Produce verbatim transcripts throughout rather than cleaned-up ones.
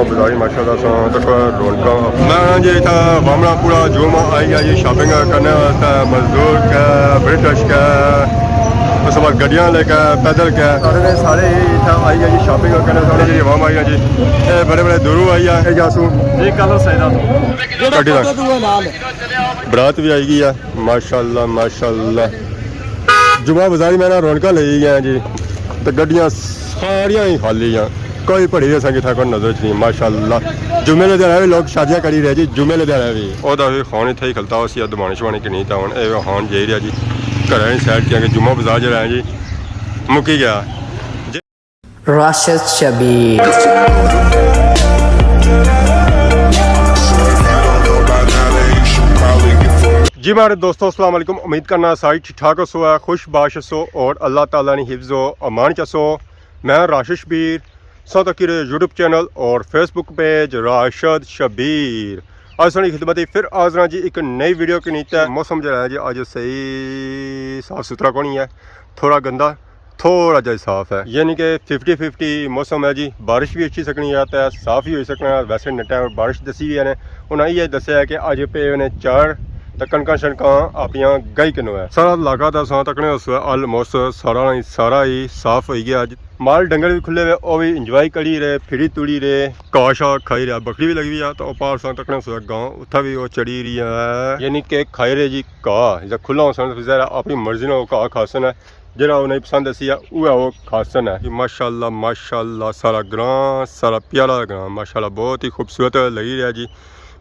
بازاری ماشاءاللہ ساں تک رونقاں۔ میں جی اتھا بامنا پورا جمعہ آئی گیا جی شاپنگ کرنے واسطے، مزدور کے، برٹش کے، اس بعد گڈیاں لے کے، پیدل کے، سارے نے سارے ہی اتھا آئی گیا جی شاپنگ کرنے، سارے جی عوام آئی گیا جی۔ اے بڑے بڑے دوروں آئی ہے، اے جاسو جی کلر سائیڈ آ۔ کڈی دا۔ برات بھی آئی گئی ہے، ماشاءاللہ ماشاءاللہ۔ جمعہ بازاری میں نا رونقاں لئی گئے ہیں جی، تے گڈیاں ساریاں ہی خالی ہیں، کوئی بھڑی اساں کی اتھا کوئی نظر چ نہیں، ماشاءاللہ۔ جمعے نے دن بھی لوگ شادیاں کری رہے جی، جمعے نے دن بھی۔ او دا بھی خان اتھے ہی کھلتا ہو سی، دمانے شمانے کی نہیں تا ہن، اے خان جائی رہیا جی گھر ہی سائڈ، کیونکہ جمعہ بازار جڑا ہے جی مکی گیا۔ راشد شبیر۔ جی مہاڑے دوستو، السلام علیکم۔ امید کرنا ساری ٹھیک ٹھاک ہسو، خوش باش ہسو اور اللہ تعالیٰ نی حفظ و امان چ ہسو۔ میں راشد شبیر، سو تکی رہے یوٹیوب چینل اور فیس بک پیج راشد شبیر۔ اج ساڑی خدمت پھر حاضر ہاں جی ایک نئی ویڈیو کے نیتے۔ موسم جڑا ہے جی اج صحیح صاف ستھرا کونی ہے، تھوڑا گندا، تھوڑا جہا صاف ہے، یعنی کہ ففٹی ففٹی موسم ہے جی۔ بارش بھی اچھی سکنی ہے تے صاف ہی ہوئی سکنا ہے۔ ویسے نیٹا بارش دسی ہوئی ہے نے، انہاں یہ دسیا ہے کہ اج پے ہوئے نے چار تے کنکاں شنکاں اپنیاں گائی کنو ہے۔ سارا علاقہ تے اساں تکنے اس آلموسٹ سارا ہی، سارا ہی صاف ہوئی گیا اج۔ مال ڈنگر بھی کھلے ہوئے، او بھی انجوائے کری رہے، پھری توڑی رہے، گھاہ شاہ کھائی رہا، بکری بھی لگی ہوئی ہے۔ تو او پار اساں تکنے اس گاں اتھا بھی او چڑی رہی ہے، یعنی کہ کھائی رہے جی گھاہ۔ جے کھلا ہوسن تے ظاہر ہے اپنی مرضی نال او گھاہ کھاسن ہے۔ جڑا انہیں پسند اسی ہے، اوہ او کھاسن ہے۔ ماشاءاللہ، ماشاءاللہ، سارا گراں، سارا پیارا گراں، ماشاءاللہ، بہت ہی خوبصورت لگی رہیا جی۔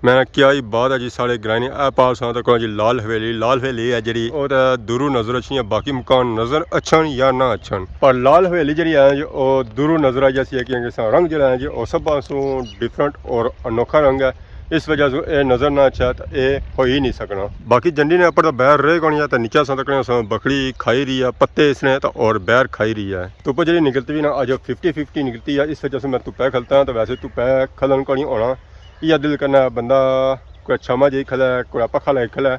میں نے کیا ہی بات ہے جی، سارے گرائیں نے اے پار ساں تک جی لال حویلی، لال حویلی ہے جڑی، او تے دوروں نظر اچھنی ہے، باقی مکان نظر اچھن یا نہ اچھن، پر لال حویلی جڑی ہے جی، او دوروں نظر آئی جاسی ہے، کیونکہ ساں رنگ جڑا ہے جی، او سب پاسوں ڈفرنٹ اور انوکھا رنگ ہے۔ اس وجہ سے اے نظر نہ اچھا تے اے ہوئی نہیں سکنا۔ باقی جنڈی نے اپر تے بیر رہ کونی ہے تے نیچے اساں تکنے اساں بکری کھائی رہی ہے، پتے اس نے تے اور بیر کھائی رہی ہے۔ دھپ جڑی نکلتی بھی نا اج ففٹی ففٹی نکلتی ہے، اس وجہ سے میں دھپے کھلتا ہاں، تے ویسے دھپے کھلن کونی ہونا۔ یہ دل کرنا بندہ کوئی چھاما جائی کھلے، کوئی پکھا لائی کھلے،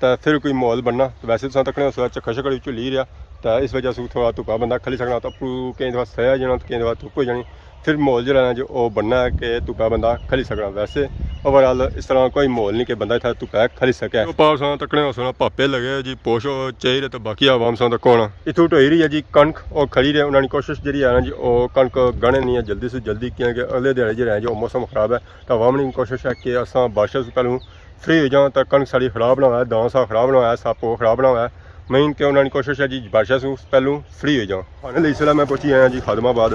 تے پھر کوئی ماحول بننا۔ تے ویسے تساں تکنے اس وقت چکھا شکھا وچ جھلی رہیا، تے اس وجہ سے تھوڑا دھپا بندہ کھلی سکنا، تے اپروں کئی دفعہ سیا جانا تے کئی دفعہ دھپ ہوئی جانی۔ پھر ماحول جڑا ہے جو او بننا ہے کہ دھپا بندہ کھلی سکنا۔ ویسے اوور آل اس طرح کوئی ماحول نہیں کہ بندہ اتھا دھپا کھلی سکے۔ او پار ساں تکنے اس وقت پاپے لگے جی، پوش چاہیے تے باقی عوام ساں تک ہونا۔ اتھوں ٹوئی رہی ہے جی کنک، او کھڑی رہے، انہاں نی کوشش جڑی ہے نا جی، او کنک گننے نی ہے جلدی سے جلدی، کیونکہ اگلے دیہاڑے جڑے ہیں جو موسم خراب ہے، تے عوام نی کوشش ہے کہ اساں بارشاں سے پہلوں فری ہوئی جاں، تے کنک ساڑی خراب نہ ہوئے، داں سا خراب نہ ہوئے، سب خراب نہ ہوئے۔ مین کہ انہاں نی کوشش ہے جی بارشاں سے پہلوں فری ہوئی جاں۔ فائنلی اس ویلے میں پہنچی آیا جی خادم آباد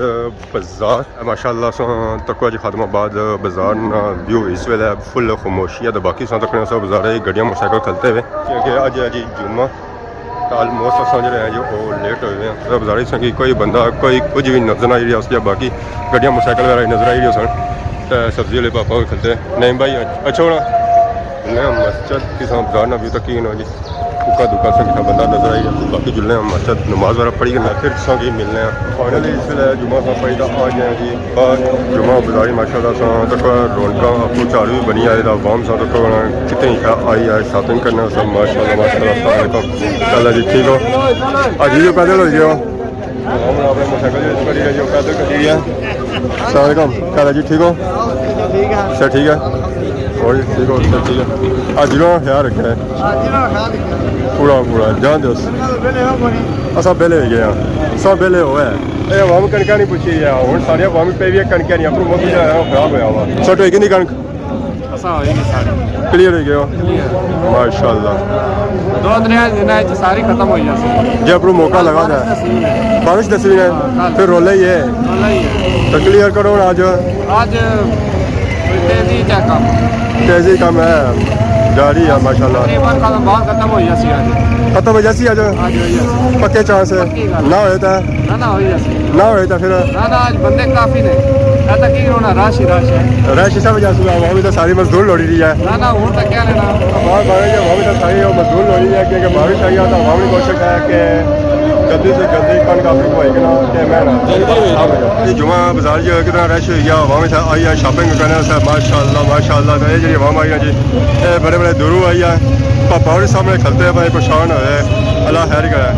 بازار۔ ماشاءاللہ ساں تکو جی خادم آباد بازار نا ویو اس ویلے فل خاموشی ہے، تے باقی ساں تکنے سا بازار ہے، گڈیاں موٹر سائیکل کھلتے ہوئے، کیونکہ اج ہے جی جمعہ۔ تے آلموسٹ اساں جڑے ہیں جو او لیٹ ہوئے ہوئے ہیں۔ تے بازار اساں کی کوئی بندہ، کوئی کچھ بھی نظر نہ آئی رہیا اس لیے، باقی گڈیاں موٹر سائیکل وغیرہ نظر آئی رہی سن۔ تے سبزی والے پاپا بھی کھلتے۔ نہیں بھائی، اچھا ہونا۔ جلنے آں مسجد کی ساں بازار نہ ویو تکی ہونا جی۔ اکا دکا سنگتا بندہ نظر آئی رہیا۔ باقی جلنے آں مسجد نماز وغیرہ پڑھی گئے، پھر ساں کی ملنے آں۔ فائنلی اس ویلے جمعہ سا پڑھی تے آ گئے ہیں جی باہر۔ جمعہ بازاری ماشاءاللہ ساں تک رونقاں، اپنی چار بھی بنی آئے، دا عوام ساں تک کتنے ہی آئی ہے شاپنگ کرنے۔ سب ماشاءاللہ، ماشاءاللہ، السلام علیکم۔ کیا حال ہے جی، ٹھیک ہو؟ اج ہی جو پیدل ہو گئے ہو؟ ہم اپنے موٹر سائیکل سے کھڑی ہے، جو پیدل کھڑی ہے۔ السلام علیکم، کیا حال ہے جی، ٹھیک ہو؟ سر ٹھیک ہے؟ اور جی ٹھیک ہو؟ سر ٹھیک ہے؟ اج جنہوں خیال رکھا ہے۔ پورا، پورا، جان دو۔ اساں بیلے ہو گئے ہیں۔ سب بیلے ہوئے ہیں۔ اے عوام کنکا نہیں پوچھی ہے، ہن سارے عوام پہ بھی کنکا نہیں، اپنی موسم جو ہے خراب ہویا ہوا۔ سٹ ہوئی کہ نہیں کنک؟ اساں ہوئی گئی ساری۔ کلیئر ہوئی گئے ہو؟ کلیئر۔ ماشاءاللہ۔ دو ترے دن وچ ساری ختم ہوئی جاسی۔ جے اپروں موقع لگا بارش ہے۔ دسی ہے۔ بارش دسی ہے۔ ہاں، کل۔ پھر رولا ہی ہے۔ رولا ہی ہے۔ تو کلیئر کرو ہن اج۔ اج تیزی چا کم۔ تیزی کم ہے۔ جاری ہے ماشاءاللہ۔ تقریباً کل باہر ختم ہوئی جاسی اج۔ ختم ہو جاسی اج؟ اج ہوئی جاسی۔ پکے چانس ہے؟ پکی گل۔ نہ ہوئے تو؟ نہ، نہ، ہوئی جاسی۔ نہ ہوئے تو پھر؟ نہ، نہ، اج بندے کافی نے۔ اے تقریباً ہونا رش ہی رش ہے۔ رش اس وجہ سے عوام تو ساری مزدور لوڑی رہی ہے۔ نہ، نہ، ہن تک کیا لینا؟ باہر بارے جو عوام تو ساری مزدور لوڑی رہی ہے، کیونکہ بارش آئی ہے تو عوام کی کوشش ہے کہ جلدی سے جلدی کنک اپنی بوائی کرنا کہ میں نہ جلدی ہوئی۔ یہ جمعہ بازار جو ہے کتنا رش ہوئی گیا، عوام اتھا آئی ہے شاپنگ کرنے واسطے، ماشاءاللہ، ماشاءاللہ۔ تو یہ جی عوام آئی ہے جی، یہ بڑے بڑے دوروں آئی ہے، پاپا اور سامنے کھلتے ہیں بھائی، پریشان ہوئے، اللہ خیر کرے۔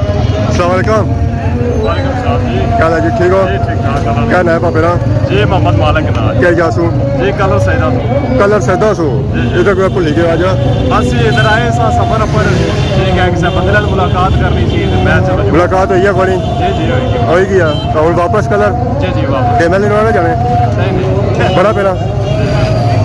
السلام علیکم۔ کیا حال ہے جی، ٹھیک ہو؟ جی، ٹھیک ٹھاک، الحمدللہ۔ کیا نام ہے پاپے نا؟ جی، محمد مالک نام ہے۔ کیا جا سو؟ جی، کلر سیدا سو۔ کلر سیدا سو؟ جی، جی۔ ادھر کوئی بھلی گیا جا؟ بس جی، ادھر آئے سا سفر پر، ٹھیک ہے، کسی بندے نال ملاقات کرنی سی، تے میں چلو جی۔ ملاقات ہوئی ہے کوئی؟ جی، جی، ہوئی گئی۔ ہوئی گیا۔ تو ہن واپس کلر؟ جی، جی، واپس۔ ٹیم نال نہ جانے؟ نہیں، نہیں۔ بڑا پیرا؟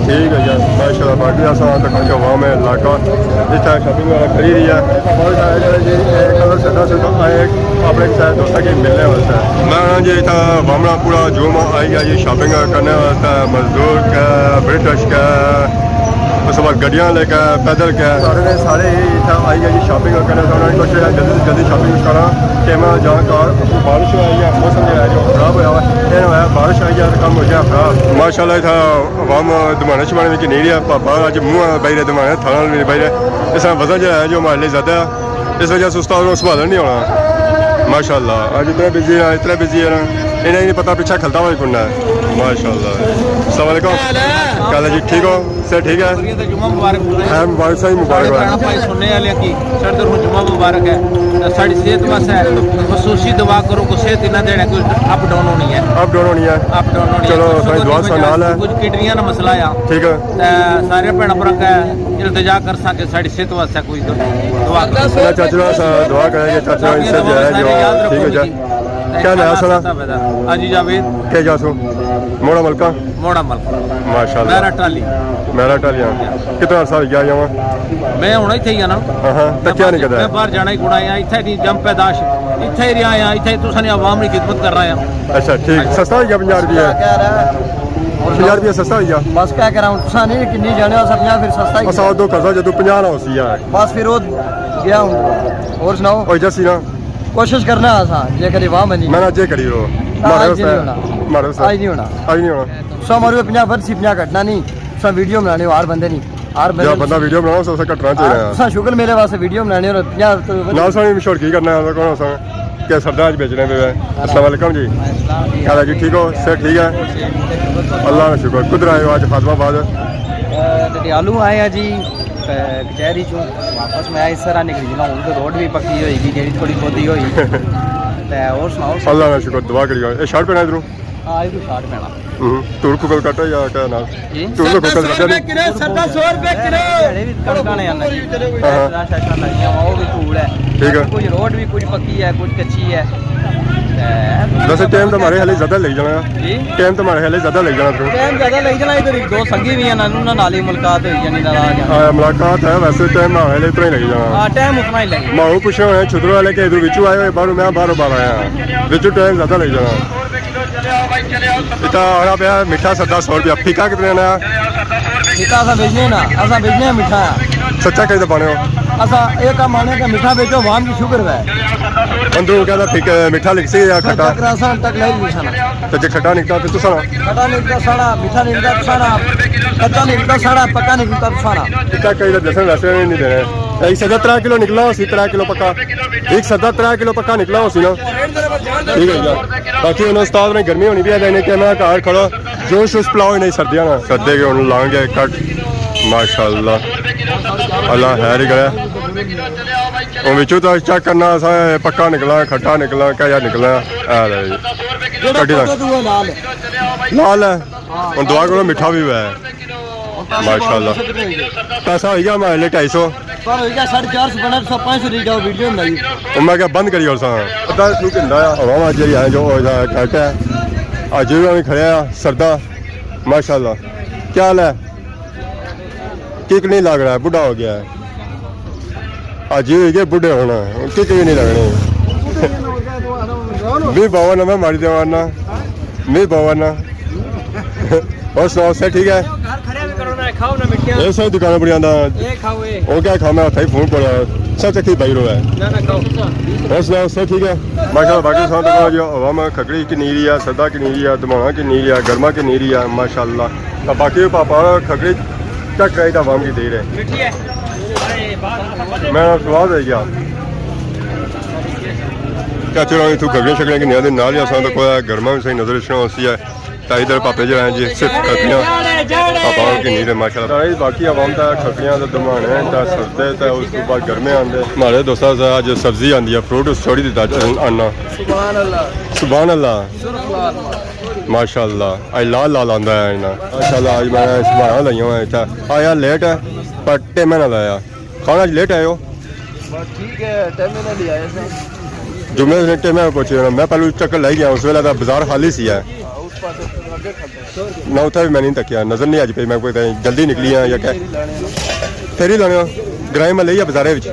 ٹھیک ہے یار، ماشاءاللہ۔ باقی اساں تک عوام علاقہ جتھے شاپنگ وغیرہ کری رہی ہے، بہت سارے جڑے جی کلر سیدا سو آئے اپنے کسے دوستاں کی ملنے واسطے۔ میں جی اتھا بامنا پورا جوم آئی گیا جی شاپنگ کرنے واسطے، مزدور کے، برٹش کے، اس بعد گڈیاں لے کے، پیدل کے، سارے نے سارے ہی اتھا آئی گیا جی شاپنگ کرنے۔ سارے کوشش ہے جلدی سے جلدی شاپنگ کرا، ٹائم جان کار۔ بارش آئی ہے، موسم جو ہے جو خراب ہویا ہوا ہے، یہ ہویا بارش آئی ہے تو کم ہو جائے خراب۔ ماشاءاللہ اتھا عوام دمانے شمانے میں کی نہیں رہیا، پا-، باہر اج منہ بائی رہے، دمانے تھانا نہیں بائی رہے۔ اس طرح وزن جو ہے جو ہمارے لیے زیادہ ہے، اس وجہ سے استاد کو سنبھالنا نہیں ہونا۔ ماشاءاللہ، اج اتنا بزی ہے، اتنا بزی ہے نا، انہیں نہیں پتا پیچھے کھلتا ہوا ہی کون ہے۔ ماشاءاللہ۔ السلام علیکم۔ کیا حال ہے؟ کیا حال ہے جی؟ ٹھیک ہو؟ سر ٹھیک ہے؟ خیریت ہے، جمعہ مبارک۔ ہے مبارک، صحیح مبارک سارے ہو۔ بھرا بھائی سننے والے کی سر طرفوں جمعہ مبارک ہے۔ تے ساڑی صحت واسطے خصوصی دعا کرو کہ صحت انہاں دے کوئی اپ ڈاؤن ہونی ہے۔ اپ ڈاؤن ہونی ہے۔ اپ ڈاؤن ہونی ہے۔ چلو، کوئی ساڑی شوگر دعا دی ساڑے نال ہے۔ وجہ، کچھ کڈنیاں دا مسئلہ آ۔ ٹھیک ہے۔ تے سارے بھرا بھرا کا التجا کرساں کہ ساڑی صحت واسطے کوئی دعا کرو۔ اللہ چاچا سا دعا کرے کہ چاچا باقی سب جو ہے سارے جو یاد ٹھیک رکھو ہو جائے۔ جی۔ کیا نام ہے سارا؟ ہاں جی، جاوید۔ کیا جا سو؟ موڑا ملکہ؟ موڑا ملکہ۔ ماشاءاللہ۔ میرا ٹالی۔ میرا ٹالی، ہاں۔ کتنا عرصہ ہو گیا یہاں؟ میں ہن اتھے ہی ہاں نا۔ ہاں ہاں، تو میں کیا باہر، نہیں کرتا؟ میں باہر جانا ہی کونا آیا، اتھے دی جم پیداش، اتھے ہی رہیا آیا، اتھے تساں نے عوام دی خدمت کر رہا آں۔ اچھا، ٹھیک۔ سستا ہو گیا پنجاہ روپیہ؟ پنجاہ روپیہ سستا ہو گیا؟ بس کیا کراں، تساں نہیں کنی جانے ہو، اساں پنجاہ پھر سستا ہی اساں کیا؟ ادو قرضہ جدوں پنجاہ نا ہو سی یار۔ بس پھر وہ گیا ہوں۔ اور سناؤ؟ اور جسی نا؟ کوشش کرنا اساں، جے کدی واہ منی۔ میں نہ جے کری رو۔ نہ، مارے اج نہیں ہونا۔ مارے اج نہیں ہونا۔ اج نہیں ہونا۔ سو مارو پنجاہ ورد سی، پنجاہ کٹنا نہیں۔ سو ویڈیو بنانے ہو ہر بندے نہیں۔ ہر بندے جا بندہ ویڈیو بناؤ، سو اسے کٹنا چاہیے۔ ہاں، سو شکر میرے واسطے ویڈیو بنانے اور پنجاہ تو نال سو مشہور کی کرنا ہے، کون سا کہ سردار جی بیچنے پہ ہے۔ السلام علیکم جی۔ السلام علیکم۔ کیا حال ہے جی؟ ٹھیک ہو؟ صحت ٹھیک ہے؟ اللہ کا شکر۔ کدھر آئے ہو آج خادم آباد؟ ڈڈیالو آئے ہیں جی۔ تے کچہری چوں واپس میں اس طرح نکلی جانا، ہن تے روڈ بھی پکی ہوئی گئی، جیڑی تھوڑی بہت ہی ہوئی۔ تے اور سناؤ؟ اللہ کا شکر، دعا کریو۔ اے شارٹ پہنا ادھروں؟ ہاں، ادھروں شارٹ پہنا۔ ہوں، ٹول کھکل کٹ ہے یا کیا نام؟ جی؟ ٹول کھکل کٹ ہے؟ سو روپے کلو، سردار، سو روپے کلو۔ ہاں، جڑے بھی کڑکاں نے آنا جی۔ ہاں، ہاں۔ ٹراشا شاشا لگیاں وا، او بھی ٹول ہے۔ ٹھیک ہے۔ کچھ روڈ بھی کچھ پکی ہے، کچھ کچی ہے۔ تے ویسے ٹائم تو ہمارے خیال زیادہ لگ جانا۔ جی؟ ٹائم تو ہمارے خیال زیادہ لگ جانا پھر۔ ٹائم زیادہ لگ جانا، ادھر ایک دو سنگی بھی ہیں نا، انہاں نال ہی ملاقات ہوئی جانی، ناراض ہیں۔ ہاں، ملاقات ہے، ویسے ٹائم ہمارے خیال اتنا ہی لگ جانا۔ ہاں، ٹائم اتنا ہی لگے۔ ماحول پوچھنا ہونا ہے، چھترو والے کہ ادھر وچوں آئے ہوئے، باہروں میں باہروں باہر آیا ہاں۔ وچوں ٹائم زیادہ لگ جانا۔ اتنا آنا پیا میٹھا سدا سو روپیہ، پھیکا کتنے آنا؟ میٹھا اساں بیچنے نا، اساں بیچنے میٹھا۔ سچا کہیں تو پانے ہو؟ اساں یہ کام آنے کہ میٹھا بیچو، عوام کی شکر ہے۔ اندروں کہتا پھیکا، میٹھا لکھ سی یا کھٹا؟ تک راسا، تک لائی لکھنا۔ تے جے کھٹا نکتا پھر تساں نا؟ کھٹا نکتا ساڑا، میٹھا نکتا ساڑا، کچا نکتا ساڑا، پکا نکتا ساڑا۔ اتنا کہیں تو دسن ویسے نہیں دینے۔ ایک سدا ترا کلو نکلا ہو سی، ترا کلو پکا۔ ایک سدا ترا کلو پکا نکلا ہو سی نا۔ ٹھیک ہے یار۔ باقی انہوں استاد نے گرمی ہونی بھی ہے، انہیں کہنا گھر کھڑو۔ جوش اس پلاؤ نہیں سردیاں نا۔ سردے کے انہوں لانگ ہے کٹ۔ ماشاءاللہ۔ اللہ خیر ہی کرے۔ ہن وچوں تو چیک کرنا اساں پکا نکلا، کھٹا نکلا، کیا نکلا۔ اے لے جی۔ کٹی دا۔ لال ہے۔ ہن دعا کرو میٹھا بھی ہوا ہے۔ ماشاءاللہ۔ پیسہ ہوئی گیا ہمارے لیے ڈھائی سو۔ پر ہوئی گیا ساڑھے چار سو بنا، تساں پانچ سو لے جاؤ، ویڈیو بنائی۔ ہن میں کیا بند کری اور ساں۔ پتہ شروع کندا ہے۔ ہوا جی ہے جو گھٹ ہے۔ اج بھی کھڑے ہیں سردا۔ ماشاءاللہ۔ کیا حال ہے؟ کک نہیں لگ رہا ہے، بڈھا ہو گیا ہے۔ اج ہی ہوئی گئے بڈھے ہونا، کک بھی نہیں لگنے۔ میں باوا نا، میں ماری دیوا نا، میں باوا نا۔ اور سناؤ، سب ٹھیک ہے؟ گھر کھڑے بھی کرو نا، کھاؤ نا مٹھیاں۔ یہ سب دکانیں بڑی آندا۔ یہ کھاؤ، یہ۔ وہ کیا کھاؤ، میں ہتھائی فون پر سب چکی بھائی رو ہے۔ نہ، نہ، کھاؤ۔ اور سناؤ، سب ٹھیک ہے؟ ماشاءاللہ، باقی سب تو جو عوام کھکڑی کی نہیں رہی ہے، سدا کی نہیں رہی ہے، دمانا کی نہیں رہی ہے، گرما کی نہیں رہی ہے، ماشاءاللہ۔ تے باقی پاپا کھکڑی چیک کرائی تے عوام کی دے رہے۔ مٹھی ہے۔ میں سواد ہے کیا؟ چاچے ہوراں اتھوں کھکڑیاں شکڑیاں گھنیاں دے نال ہی اساں تاں کوئی گرما وی صحیح نظر اچھنا ہوسی ہے۔ تاں ادھر پاپے جو ہیں جی، صرف کھکھڑیاں پاپا کی نہیں رہے، ماشاءاللہ۔ تاں باقی عوام تاں کھکھڑیاں تے دمانے تے سبزے تے اس کے بعد گرمے آندے۔ ہمارے دوستاں سے آج سبزی آندی ہے، فروٹ چھوڑی دیتا آنا۔ سبحان اللہ۔ سبحان اللہ۔ سرخ لال مال۔ ماشاءاللہ۔ اج لال لال آندا ہے نا۔ ماشاءاللہ، اج میں سبحان اللہ ہی ہوں اتھا۔ آیا لیٹ ہے، پر ٹائم نال آیا۔ خان، اج لیٹ آئے ہو؟ بس ٹھیک ہے، ٹائم نال ہی آیا سا۔ جمعے نے ٹائم پہنچے ہو نا، میں پہلے چکر لائی گیا، اس ویلے تاں بازار خالی سی ہے۔ ہاں، اس پاسے اگے کھڑے۔ نہ، اتھا بھی میں نہیں تکیا، نظر نہیں اج پئی، میں کوئی تاں جلدی نکلی ہاں یا کیا۔ پھر ہی لانے ہو، گرائیں محلے یا بازارے وچ؟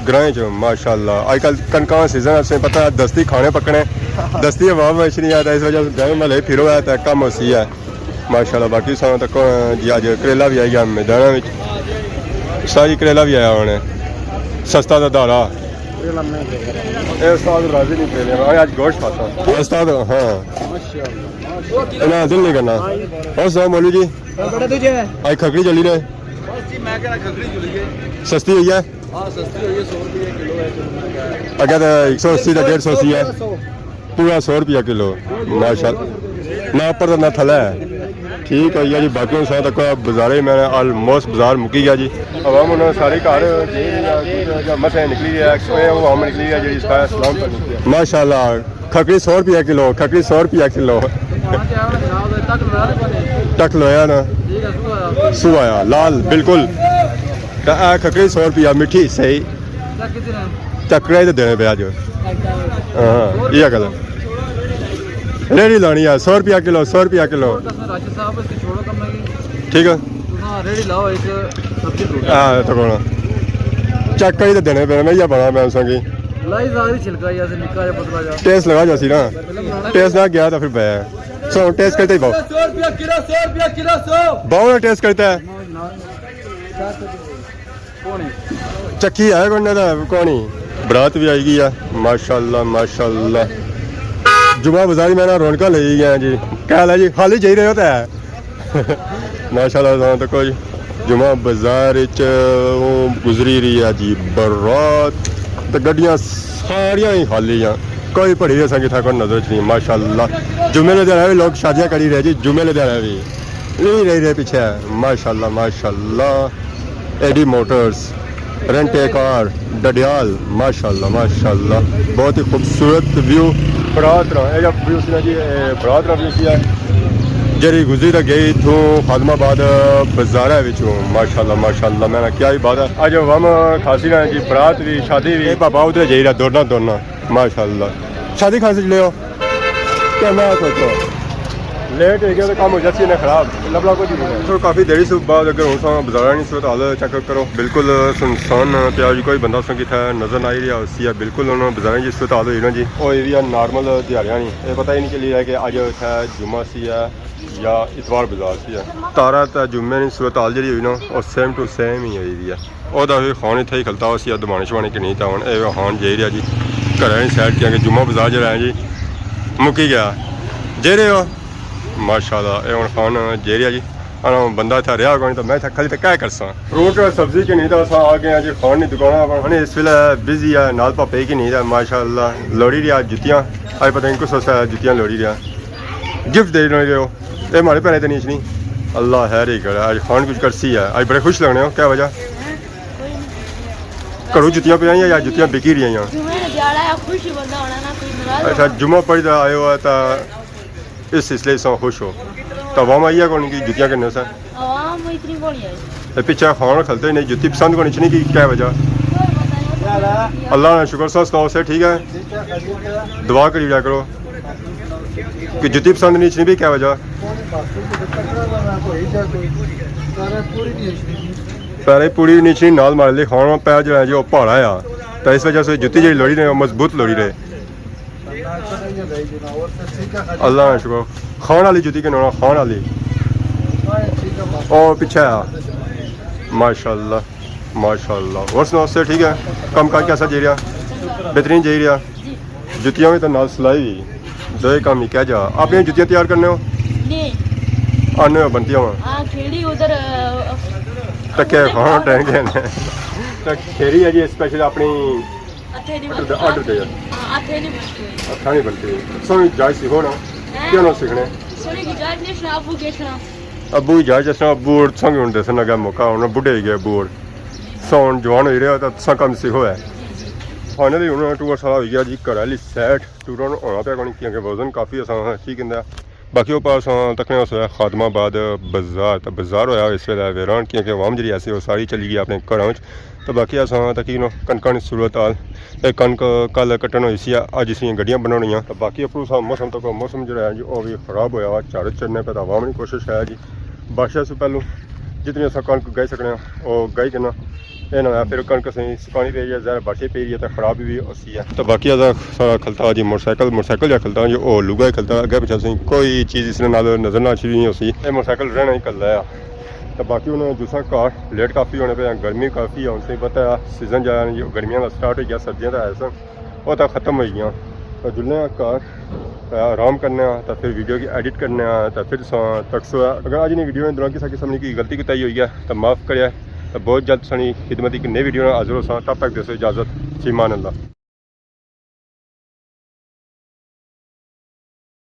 گرائیں چ، ماشاءاللہ۔ اج کل کنکاں سیزن ہے، تساں پتہ ہے، دستی کھانے پکنے، دستی عوام وچ نہیں آتا، اس وجہ سے گرائیں محلے پھرو ہے تاں کم ہوسی ہے۔ ماشاءاللہ، باقی ساں تک جی اج کریلا بھی آئی گیا میداناں وچ، ساری کریلا بھی آیا ہونے، سستا تاں دھارا۔ اے استاد راضی نہیں کریلے، میں اج گوشت کھاتا۔ استاد، ہاں۔ انہاں دل نہیں کرنا۔ اور سناؤ مولوی جی؟ بڑا تجھے ہے۔ اج کھکھڑی چلی نے۔ بس جی، میں کہنا کھکھڑی چلی ہے۔ سستی ہوئی ہے؟ ہاں، سستی ہوئی ہے، سو روپے کلو ہے، چلو مہنگا ہے۔ اگے تے ایک سو اسی تے ڈیڑھ سو سی ہے۔ پورا سو روپیہ کلو۔ ماشاءاللہ۔ نہ اوپر تے نہ تھلے ہے۔ ٹھیک ہے یار جی، باقی ہن ساں تک بازارے میں آلموسٹ بازار مکی گیا جی۔ عوام ہن ساری گھر جی یا کچھ یا مسے نکلی ہے، اے عوام نکلی ہے جی، اس کا سلام پر نکلی ہے۔ ماشاءاللہ۔ کھکھڑی سو روپیہ کلو، کھکھڑی سو روپیہ کلو۔ ٹک لویا نا۔ سو آیا، لال، بالکل۔ تے اے کھکھڑی سو روپیہ، مٹھی، صحیح۔ چکرا ہی تے دینے پے اج۔ ہاں، یہ گل ہے۔ ریڑھی لانی ہے، سو روپیہ کلو، سو روپیہ کلو۔ ٹھیک ہے۔ ہاں، تو کون؟ چکرا ہی تے دینے پے، میں یہ بڑا میں سنگی۔ لائی ساری چھلکا ہی ایسے نکا جہا پتلا جہا۔ ٹیسٹ لگا جاسی نا۔ ٹیسٹ نہ گیا تو پھر بے۔ سو ٹیسٹ کرتے ہی باؤ۔ سو روپیہ کلو، سو روپیہ کلو، سو۔ باؤ نے ٹیسٹ کرتا ہے۔ چکی ہے کوئی نہ، کوئی نہیں۔ برات بھی آئی گئی ہے۔ ماشاءاللہ، ماشاءاللہ۔ جمعہ بازاری میں نا رونقاں لگی گئی ہیں جی۔ کیا حال ہے جی؟ خالی جائی رہے ہو تے ہے۔ ماشاءاللہ، تاں تک کوئی جمعہ بازار اچ او گزری رہی ہے جی برات، تے گڈیاں ساریاں ہی خالی ہیں، کوئی بھڑی اساں کی تھا کوئی نظر اچ نہیں۔ ماشاءاللہ، جمعے نے دن بھی لوگ شادیاں کری رہے جی، جمعے نے دن بھی نہیں رہی رہے پیچھے۔ ماشاءاللہ، ماشاءاللہ۔ اے ڈی موٹرز، رینٹ اے کار، ڈڈیال، ماشاءاللہ، ماشاءاللہ، بہت ہی خوبصورت ویو۔ برات نا، اے جا ویو سی نا جی، اے برات نا ویو سی ہے۔ جیڑھی گزری تے گئی اتھوں خادم آباد بازارے وچوں، ماشاءاللہ، ماشاءاللہ، میں نا کیا ہی بات ہے۔ اج ہم خاصی نا جی، برات بھی، شادی بھی۔ اے بابا ادھر جائی رہا، دوڑنا، دوڑنا، ماشاءاللہ۔ شادی خاصی چلے ہو؟ کیا میں سوچو، لیٹ ہو گیا تو کام ہو جاسی نا خراب، لبلا کچھ نہیں ہے۔ سو کافی دیری سے بعد اگر ہوں ساں بازاراں نی صورت حال چیک کرو، بالکل سنسان پیا جی، کوئی بندہ ساں کتھے نظر نہ آئی رہیا ہوسی ہے۔ بالکل ہن بازاراں نی صورت حال ہوئی نا جی، او ایریا نارمل دیہاڑیاں نی، اے پتہ ہی نہیں چلی رہیا کہ اج اتھے جمعہ سی ہے یا اتوار بازار سی ہے۔ تارا تے جمعے نی صورت حال جیڑی ہوئی نا، او سیم ٹو سیم ہی ہوئی دی ہے۔ او تاں فیر خان اتھے ہی کھلتا ہوسی، دمانے شمانے کی نہیں تاں ہن اے خان جائی رہیا جی گھرے نی سائیڈ، کیونکہ جمعہ بازار جیڑا ہے جی مکی گیا۔ جائی رہے ہو؟ ماشاءاللہ، اے ہن خان جائی رہیا جی۔ انا بندہ اتھا رہیا کوئی نہیں تاں میں اتھا کھلی تے کیا کرساں؟ فروٹ سبزی کی نہیں تاں اساں آ گئے ہیں جی خان نی دکاناں پر۔ ہن اس ویلے بزی ہے، نال پاپے کی نہیں تاں ماشاءاللہ لوڑی رہیا جتیاں۔ اج پتہ نہیں کس واسطے جتیاں لوڑی رہیا۔ گفٹ دے رہے ہو۔ اے ماڑے پیرے تے نہیں اچھنی۔ اللہ خیر ہی کرے۔ اج خان کچھ کرسی ہے۔ اج بڑے خوش لگنے ہو، کیا وجہ؟ گھروں جتیاں پہ آئیاں یا جتیاں بکی رہی ہیں؟ جمعہ نے دیہاڑا ہے، خوش ہی بندہ ہونا نا، کوئی ناراض اچھا، ہونا۔ جمعہ پڑھ تے آئے ہو تاں اس سلسلے ساں خوش ہو۔ تاں عوام آئی ہے کون کی جتیاں کنے سا؟ عوام اتنی کون آئی؟ تے پیچھے خان کھلتے نہیں، جتی پسند کون اچھنی کی کیا وجہ؟ اللہ نا شکر، سو سناؤ، سے ٹھیک ہے؟ دعا کری لیا کرو کہ جتی پسند نہیں اچھنی بھی کیا وجہ؟ پیرے پوری نہیں اچھنی، نال مار لی خان پیر جو ہے جو پہاڑا آ، تو اس وجہ سے جتی جی لوڑی رہے، مضبوط لوڑی رہے۔ اللہ نا شکر۔ خان والی جتی کنے ہونا، خان والی۔ او پیچھے آ۔ ماشاءاللہ، ماشاءاللہ۔ اور سناؤ، سے ٹھیک ہے؟ کم کاج کیسا جائی رہیا؟ بہترین جائی رہیا۔ جتیاں بھی تو نال سلائی بھی۔ دوئے کام ہی کیا جا۔ اپنی جتیاں تیار کرنے ہو؟ نہیں۔ آنے ہو بنتی ہو؟ ہاں، کھیڑی ادھر، آ، تکے خان ٹینگ ہے۔ تو کھیڑی ہے جی اسپیشل اپنی ہتھے نہیں آرڈر، بنتی۔ آرڈر دے۔ ہاں، ہتھے نہیں بنتی ہوئی۔ ہتھا نہیں بنتی۔ سوہنی جاچ سی ہو نا۔ کیا نہ سکھنے؟ سوری کی جاج نے شنا ابو کے شنا۔ ابو کی جاج اسنا ابو اور تساں کی ہن دسن لگا موقع، ہن بڈھے ہی گئے ابو اور۔ تساں ہن جوان ہوئی رہے ہو تاں تساں کم سیکھو ہے۔ فائنلی ہن ٹور سارا ہوئی گیا جی، گھر آلی سیٹ ٹور ہونا پیا کونی کیونکہ وزن کافی اساں چیک کیندا۔ باقی اوپر اساں تکنے اس ویلے خادم آباد بازار، تاں بازار ہویا اس ویلے ویران کیونکہ عوام جڑی ایسی وہ ساری چلی گئی اپنے گھراں وچ۔ تاں باقی اساں تکی نو کنکاں نی صورت حال، اے کنک کل کٹن ہوئی سی، اج اس نیاں گڈیاں بنانیاں۔ تاں باقی اپروں سا موسم تک موسم جڑا ہے جی او وی خراب ہویا ہوا، جھڑ چڑھنے پہ تاں عوام نی کوشش ہے جی بارشاں سے پہلوں جتنی اساں کنک گائی سکنے آں او گائی کنا۔ اے نہ ہویا پھر کنک اساں سکانی پئی ہے، ظاہر بارشیں پئی رہی ہے تاں خراب وی ہوسی ہے۔ تاں باقی اساں سارا کھلتا جی موٹر سائیکل، موٹر سائیکل یا کھلتا جی او لوگا ہی کھلتا، اگے پچھے اساں کوئی چیز اس نال نظر نہ اچھی ہوئی ہوسی۔ اے موٹر سائیکل رہنا ہی کھلتا ہے۔ تاں باقی ہن جلساں گھر، لیٹ کافی ہونے پے، گرمی کافی ہے، ہن تساں پتہ ہے سیزن جا گرمیاں دا سٹارٹ ہوئی گیا، سردیاں دا ہے سن، او تاں ختم ہوئی گیاں۔ تاں جلنے آں گھر، تاں آرام کرنے آں، تاں پھر ویڈیو کی ایڈٹ کرنے آں، تاں پھر تساں تکسو۔ اگر اج نی ویڈیو نے دوران کسا قسم نی کوئی غلطی کوتاہی ہوئی ہے تاں معاف کریا، تاں بہت جلد تساں نی خدمت اچ نئی ویڈیو نال حاضر ہوساں، تب تک دیسو اجازت، فی امان اللہ۔